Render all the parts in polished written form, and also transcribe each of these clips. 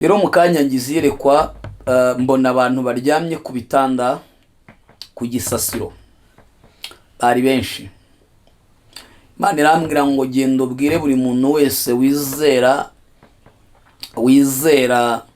Rero mu kanya ngize iyerekwa, mbona abantu baryamye ku bitanda ku gisasiro, bari benshi. Imana irambwira ngo genda ubwire buri muntu wese wizera wizera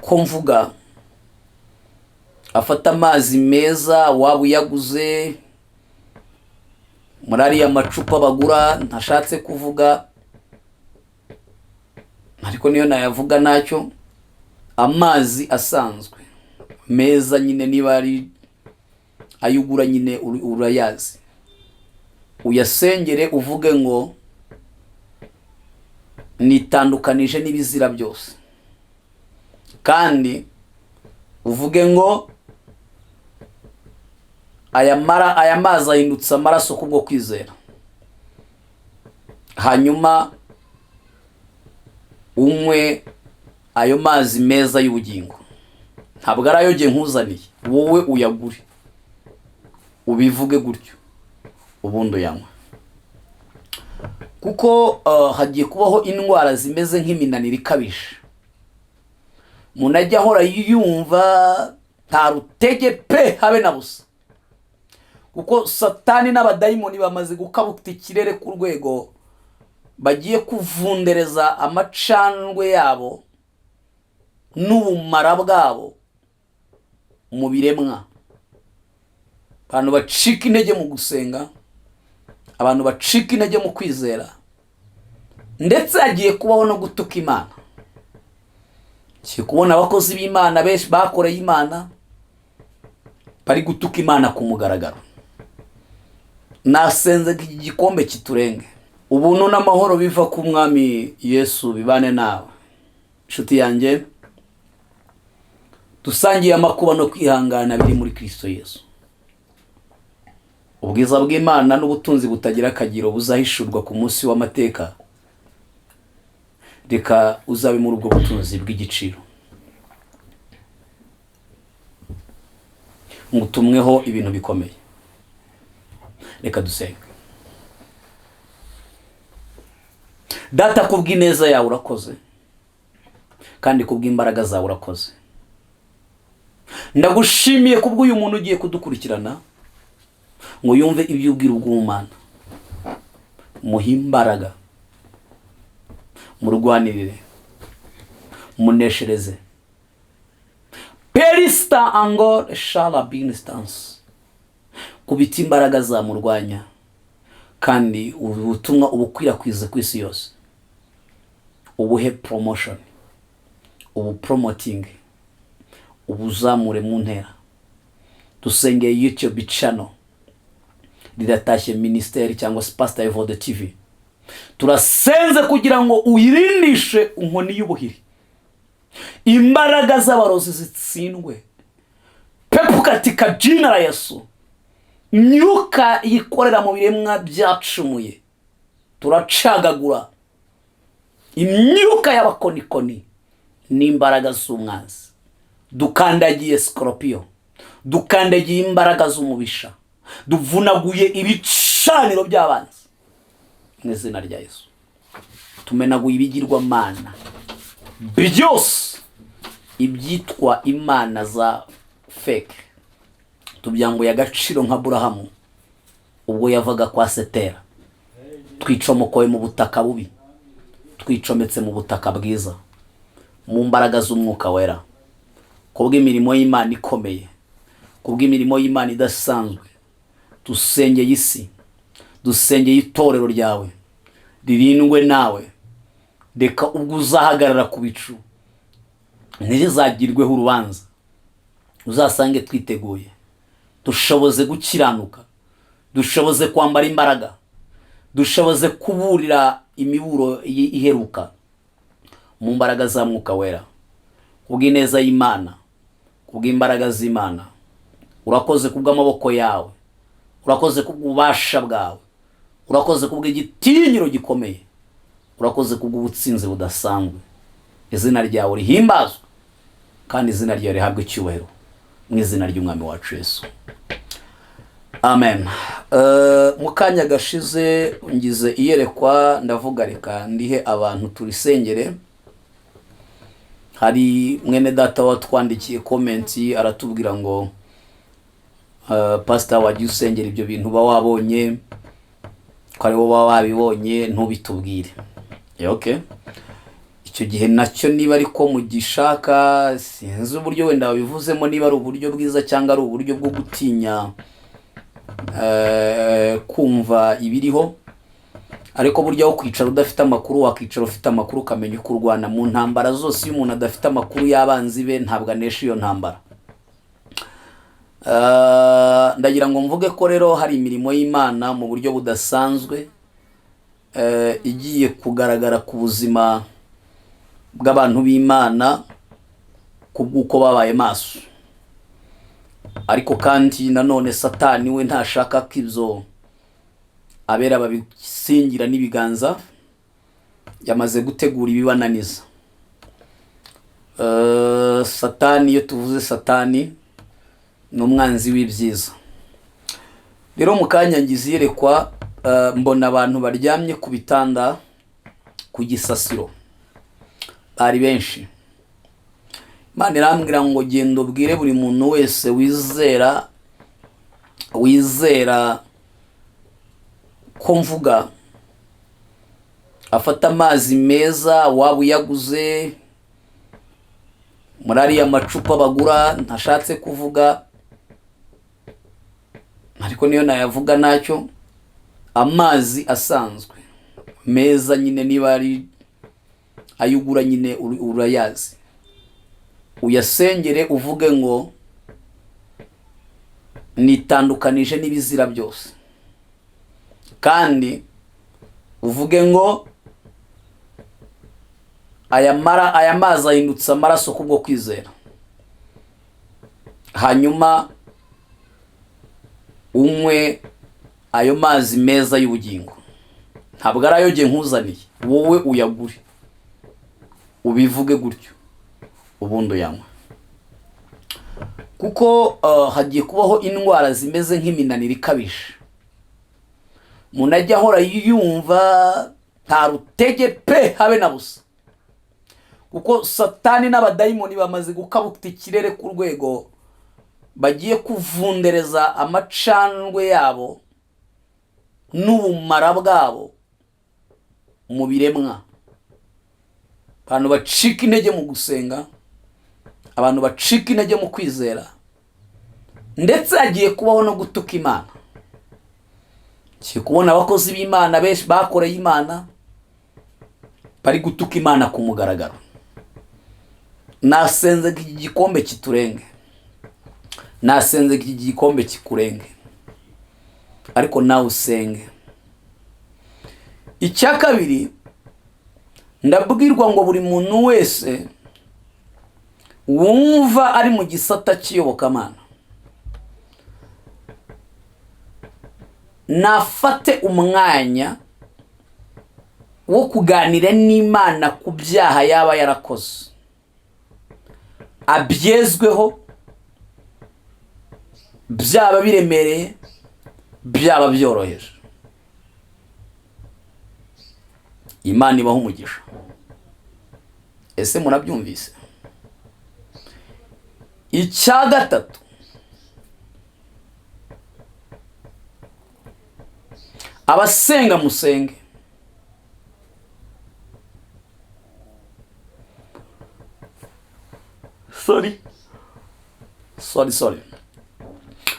ko mvuga, afata amazi meza, waba uyaguze muri ariya macupa bagura, ntashatse kuvuga ariko niyo nayavuga ntacyo, amazi asanzwe meza nyine, niba ari ayo ugura nyine urayazi, uyasengere uvuge ngo nitandukanije n'ibizira byose, kandi uvuge ngo aya mazi ahindutse amaraso kubwo kwizera, hanyuma unywe ayo mazi meza y'ubugingo. Ntabwo ari ayo ngiye nkuzaniye, wowe uyagure, ubivuge gutyo, ubundi uyanywe, kuko hagiye kubaho indwara zimeze nk'iminaniro ikabije, umuntu ajya ahora yumva nta rutege pe, habe na busa, kuko Satani n'abadayimoni bamaze gukabuta ikirere ku rwego bagiye kuvundereza amacandwe yabo n'ubumara bwabo mu biremwa. Abantu bacika intege mu gusenga, abantu bacika intege mu kwizera, ndetse hagiye kubaho no gutuka Imana. Ngiye kubona abakozi b'Imana benshi bakoreye Imana bari gutuka Imana ku mugaragaro. Nasenze ngo iki gikombe kiturenge. Ubuntu n'amahoro biva ku Mwami Yesu bibane nawe, inshuti yanjye dusangiye amakuba no kwihangana biri muri Kristo Yesu. Ubwiza bw'Imana n'ubutunzi butagira akagiro buzahishurwa ku munsi w'amateka, reka uzabe muri ubwo butunzi bw'igiciro. Ngutumweho ibintu bikomeye. Reka dusenge. Data, kubw'ineza yawe urakoze, kandi kubw'imbaraga zawe urakoze. Ndagushimiye kubw'uyu muntu ugiye kudukurikirana ngo yumve iby'ubwiru bw'Umwana. Muhe imbaraga, murwanirire, muneshereze. Perisita angor shala binistansi, kubita imbaraga zamurwanya, kandi ubu butumwa ubukwirakwize ku isi yose, ubuhe promotion, ubu promoting, ubuzamure mu ntera. Dusengeye YouTube channel Riratashye Minisiteri cyangwa se Pastor Evode TV, turasenze kugira ngo uyirindishe inkoni y'ubuhiri, imbaraga z'abarozi zitsindwe pepu katika jina la Yesu. Myuka yikorera mu biremwa byacumuye turacagagura, imyuka y'abakonikoni n'imbaraga z'umwanzi. Dukandagiye sikoropiyo, dukandagiye imbaraga z'umubisha, duvunaguye ibicaniro by'abanzi mu izina rya Yesu. Tumenaguye ibigirwamana byose, ibyitwa imana za feke, tubyambuye agaciro nka Burahamu ubwo yavaga kwa Setera. Twicomokoye mu butaka bubi, twicometse mu butaka bwiza, mu mbaraga z'Umwuka Wera, kubw'imirimo y'Imana ikomeye, kubw'imirimo y'Imana idasanzwe. Dusengeye isi, dusengeye itorero ryawe ririndwe nawe. Reka ubwo uzahagarara ku bicu ntirizagirweho urubanza, uzasange twiteguye. Dushoboze gukiranuka, dushoboze kwambara imbaraga, dushoboze kuburira imiburo iheruka mu mbaraga za Mwuka Wera, kubw'ineza y'Imana, kubw'imbaraga z'Imana. Urakoze kubw'amaboko yawe, urakoze kubw'ububasha bwawe, urakoze kubw'igitinyiro gikomeye, urakoze kubw'ubutsinzi budasanzwe. Izina ryawe rihimbazwe kandi izina ryawe rihabwe icyubahiro, mu izina ry'Umwami wacu Yesu, amen. Mu kanya gashize ngize iyerekwa, ndavuga reka ndihe abantu turisengere. Hari mwene data watwandikiye comment, aratubwira ngo "Pasita, wajya usengera ibyo bintu uba wabonye, ko ari wowe uba wabibonye, ntubitubwire?" Okay, icyo gihe nacyo niba ariko mugishaka, sinzi uburyo wenda wabivuzemo, niba ari uburyo bwiza cyangwa ari uburyo bwo gutinya kumva ibiriho. Ariko burya aho kwicara udafite amakuru, wakicara ufite amakuru, ukamenya uko urwana mu ntambara zose. Iyo umuntu adafite amakuru y'abanzi be, ntabwo anesha iyo ntambara. Ndagira ngo mvuge ko rero hari imirimo y'Imana mu buryo budasanzwe igiye kugaragara ku buzima bw'abantu b'Imana ku bw'uko babaye maso. Ariko kandi nanone Satani we ntashaka ko ibyo abera babisingira n'ibiganza, yamaze gutegura ibibananiza. Satani, iyo tuvuze Satani, ni umwanzi w'ibyiza. Rero mu kanya ngize iyerekwa, mbona abantu baryamye ku bitanda ku gisasiro, bari benshi. Imana irambwira ngo "Genda ubwire buri muntu wese wizera ko mvuga, afata amazi meza, waba uyaguze muri ariya macupa bagura, ntashatse kuvuga, ariko niyo nayavuga ntacyo, amazi asanzwe meza nyine, niba ari ayo ugura nyine urayazi, uyasengere, uvuge ngo nitandukanije n'ibizira byose, kandi uvuge ngo aya mazi ahindutse amaraso kubwo kwizera, hanyuma unywe ayo mazi meza y'ubugingo. Ntabwo ari ayo jye nkuzaniye, wowe uyagure, ubivuge gutyo, ubundi uyanywe." Kuko hagiye kubaho indwara zimeze nk'iminaniro ikabije, umuntu ajya ahora yumva nta rutege pe, habe na busa, kuko Satani n'abadayimoni bamaze gukabuta ikirere ku rwego bagiye kuvundereza amacandwe yabo n'ubumara bwabo mu biremwa. Abantu bacika intege mu gusenga, abantu bacika intege mu kwizera, ndetse hagiye kubaho no gutuka Imana. Ngiye kubona abakozi b'Imana benshi bakoreye Imana bari gutuka Imana ku mugaragaro. Nasenze ngo iki gikombe kiturenge, nasenze ngo iki gikombe kikurenge, ariko nawe usenge. Icya kabiri, ndabwirwa ngo buri muntu wese wumva ari mu gisata cy'iyobokamana nafate umwanya wo kuganira n'Imana ku byaha yaba yarakoze, abyezweho, byaba biremereye, byaba byoroheje. Imana ibaha umugisha. Ese murabyumvise? Icya gatatu, abasenga musenge. Sorry, sorry, sorry.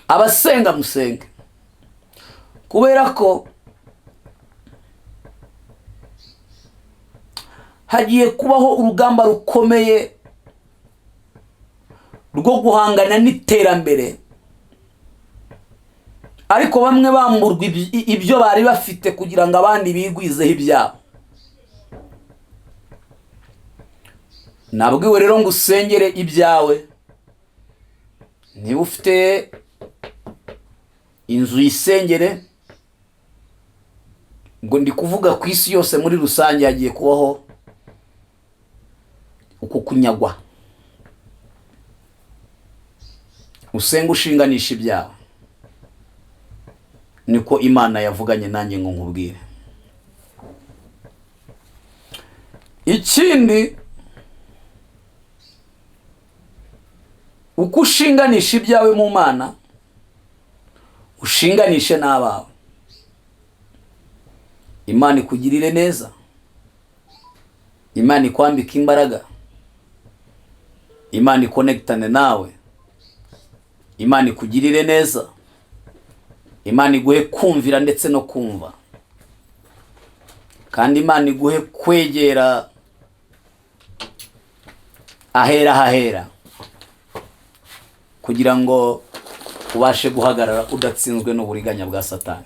Abasenga musenge, kubera ko hagiye kubaho urugamba rukomeye rwo guhangana n'iterambere, ariko bamwe bamburwa ibyo bari bafite kugira ngo abandi bigwizeho ibyabo. Nabwiwe rero ngo usengere ibyawe. Niba ufite inzu, yisengere. Ngo ndi kuvuga ku isi yose muri rusange, hagiye kubaho uku kunyagwa. Usenge, ushinganisha ibyawe. Niko Imana yavuganye nanjye ngo nkubwire. Ikindi, Uko ushinganisha ibyawe mu Mana, ushinganishe n'abawe. Imana ikugirire neza, Imana ikwambike imbaraga, Imana ikonekitane nawe, Imana ikugirire neza, Imana iguhe kumvira ndetse no kumva, kandi Imana iguhe kwegera ahera hahera, kugira ngo ubashe guhagarara udatsinzwe n'uburiganya bwa Satani.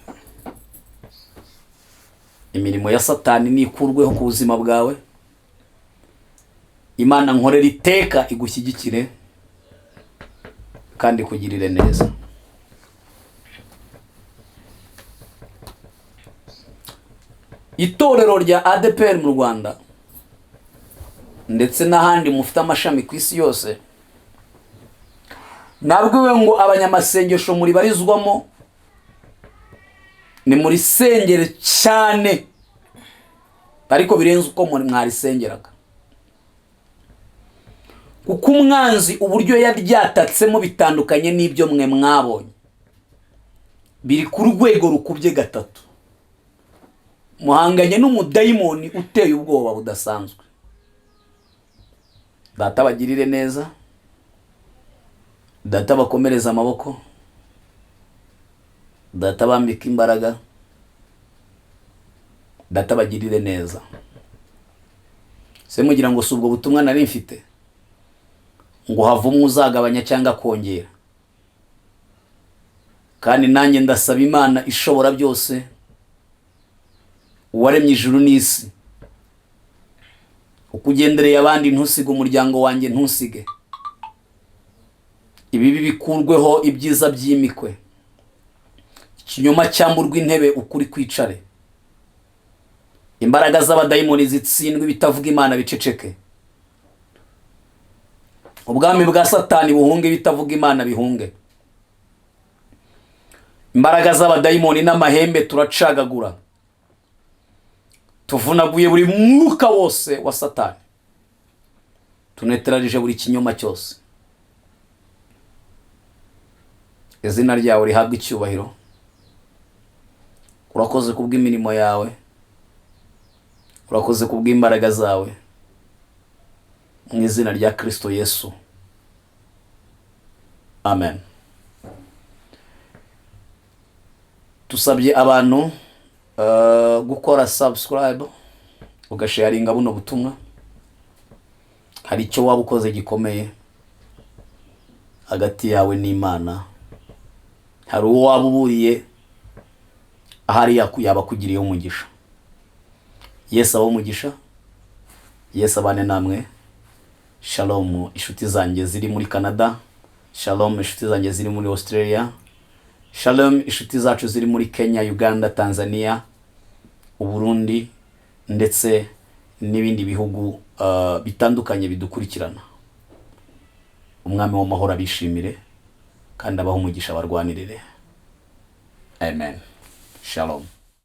Imirimo ya Satani nikurweho ku buzima bwawe. Imana nkorera iteka igushyigikire kandi ikugirire neza. Itorero rya ADEPR mu Rwanda ndetse n'ahandi mufite amashami ku isi yose, nabwiwe ngo abanyamasengesho muribarizwamo ni muri sengere cyane, ariko birenze uko mwarisengeraga, kuko umwanzi uburyo yaryatatsemo bitandukanye n'ibyo mwe mwabonye, biri ku rwego rukubye gatatu. Muhanganye n'umudayimoni uteye ubwoba budasanzwe. Data bagirire neza, Data bakomereze amaboko, Data bambike imbaraga, Data bagirire neza. Se mugira ngo si ubwo butumwa nari mfite, ngo havumwe uzagabanya cyangwa kongera? Kandi nanjye ndasaba Imana ishobora byose, uwaremye ijuru n'isi, uko ugendereye abandi ntusige umuryango wanjye, ntusige. Ibibi bikurweho, ibyiza byimikwe, ikinyoma cyamburwa intebe, ukuri kwicare, imbaraga z'abadayimoni zitsindwe, ibitavuga Imana biceceke, ubwami bwa Satani buhunge, ibitavuga Imana bihunge, imbaraga z'abadayimoni n'amahembe turacagagura, tuvunaguye buri mwuka wose wa Satani, tuneterarije buri kinyoma cyose. Izina ryawe rihabwe icyubahiro. Urakoze kubw'imirimo yawe, urakoze kubw'imbaraga zawe, mu izina rya Kristo Yesu, amen. Dusabye abantu gukora subscribe, ugasharinga buno butumwa. Hari icyo waba ukoze gikomeye hagati yawe n'Imana, hari uwo waba uburiye ahari yaba akugiriyeho umugisha. Yesu abahe umugisha, Yesu abane namwe. Shalom inshuti zanjye ziri muri Canada, shalom inshuti zanjye ziri muri Australia, shalom inshuti zacu ziri muri Kenya, Uganda, Tanzania, Uburundi ndetse n'ibindi bihugu bitandukanye bidukurikirana. Umwami w'amahoro abishimire kandi abahe umugisha, barwanirire. Amen. Shalom.